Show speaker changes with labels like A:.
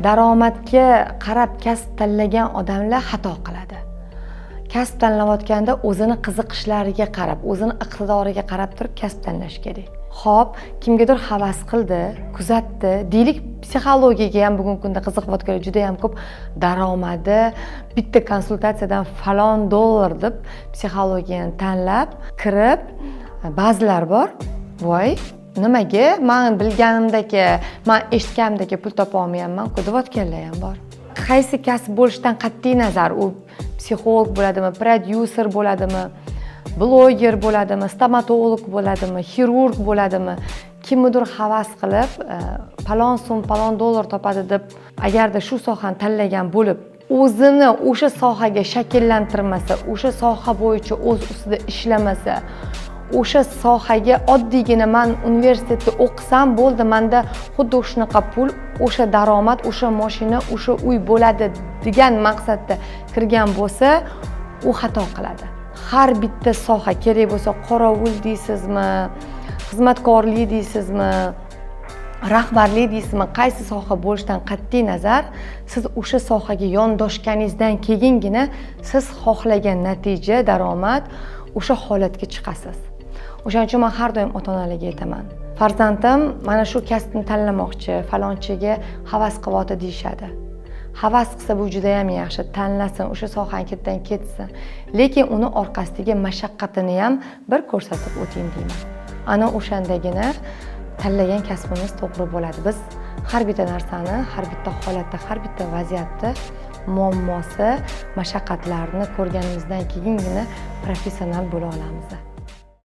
A: Daromadga qarab kasb tanlagan odamlar xato qiladi. Kasb tanlayotganda o'zini qiziqishlariga qarab, o'zini iqtidoriga qarab turib kasb tanlash kerak. Ho'p, kimgadir havas qildi, kuzatdi, deylik, psixologiyaga ham bugungi kunda qiziqayotganlar juda yam ko'p. Daromadi bitta konsultatsiyadan falon dollar deb psixologiyani tanlab kirib, ba'zilar bor: "Voy, nimaga man bilganimdagi, man eshitganimdagi pul topolmayapman-ku", deyotganlar ham bor. Qaysi kasb bo'lishidan qat'iy nazar, u psixolog bo'ladimi, prodyuser bo'ladimi, bloger bo'ladimi, stomatolog bo'ladimi, xirurg bo'ladimi, kimnidir havas qilib, falon so'm, falon dollar topadi deb agarda shu sohani tanlagan bo'lib, o'zini o'sha sohaga shakllantirmasa, o'sha soha bo'yicha o'z ustida ishlamasa, o'sha sohaga oddiygina "Man universitetda o'qisam bo'ldi, manda xuddi shunaqa pul, o'sha daromad, o'sha moshina, o'sha uy bo'ladi" degan maqsadda kirgan bo'lsa, u xato qiladi. Har bitta soha kerak bo'lsa, qorovul deysizmi, xizmatkorlik deysizmi, rahbarlik deysizmi, qaysi soha bo'lishidan qat'iy nazar, siz o'sha sohaga yondoshganingizdan keyingina siz xohlagan natija, daromad, o'sha holatga chiqasiz. O'shaning uchun man har doim ota onalarga aytaman: "Farzandim mana shu kasbni tanlamoqchi, falonchiga havas qilyapti", deyishadi. Havas qilsa, bu judayam yaxshi, tanlasin, o'sha sohani ketidan ketsin, lekin uni orqasidagi mashaqqatini ham bir ko'rsatib o'ting deyman. Ana o'shandagina tanlagan kasbimiz to'g'ri bo'ladi. Biz har bitta narsani, har bitta holatda, har bitta vaziyatda muammosi, mashaqqatlarini ko'rganimizdan keyingina professional bo'la olamiz.